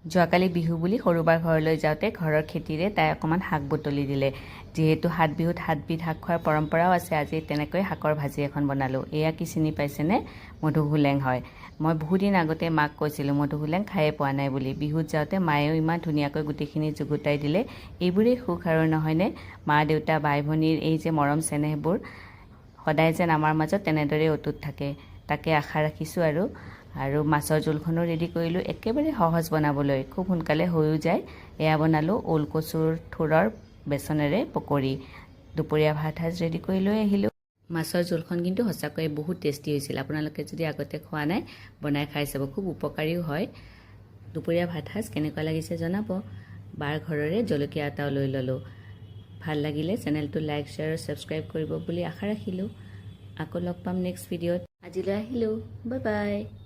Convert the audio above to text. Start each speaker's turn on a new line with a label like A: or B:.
A: যোৱাকালি বিহু বুলি সৰুবাৰ ঘৰলৈ যাওঁতে ঘৰৰ খেতিৰে তাই অকণমান শাক বুটলি দিলে। যিহেতু সাত বিহুত সাতবিধ শাক খোৱাৰ পৰম্পৰাও আছে, আজি তেনেকৈ শাকৰ ভাজি এখন বনালোঁ। এয়া কি চিনি পাইছেনে? মধুসোলেং হয়। মই বহুদিন আগতে মাক কৈছিলোঁ মধুসোলেং খায়ে পোৱা নাই বুলি। বিহুত যাওঁতে মায়েও ইমান ধুনীয়াকৈ গোটেইখিনি যুগুতাই দিলে। এইবোৰেই সুখ আৰু, নহয়নে? মা, দেউতা, ভাই ভনীৰ এই যে মৰম চেনেহবোৰ সদায় যেন আমাৰ মাজত তেনেদৰেই অটুট থাকে, তাকে আশা ৰাখিছোঁ। আৰু মাছৰ জোলখনো ৰেডি কৰিলোঁ। একেবাৰে সহজ বনাবলৈ, খুব সোনকালে হৈও যায়। এয়া বনালোঁ ওলকচুৰ থোৰৰ বেচনেৰে পকৰি। দুপৰীয়া ভাত সাজ ৰেডি কৰি লৈ আহিলোঁ। মাছৰ জোলখন কিন্তু সঁচাকৈয়ে বহুত টেষ্টি হৈছিল। আপোনালোকে যদি আগতে খোৱা নাই, বনাই খাই চাব, খুব উপকাৰীও হয়। দুপৰীয়া ভাত সাজ কেনেকুৱা লাগিছে জনাব। বাৰ ঘৰৰে জলকীয়া এটাও লৈ ল'লোঁ। ভাল লাগিলে চেনেলটো লাইক, শ্বেয়াৰ আৰু ছাবস্ক্ৰাইব কৰিব বুলি আশা ৰাখিলোঁ। আকৌ লগ পাম নেক্সট ভিডিঅ'ত। আজিলৈ আহিলোঁ, বাই বাই।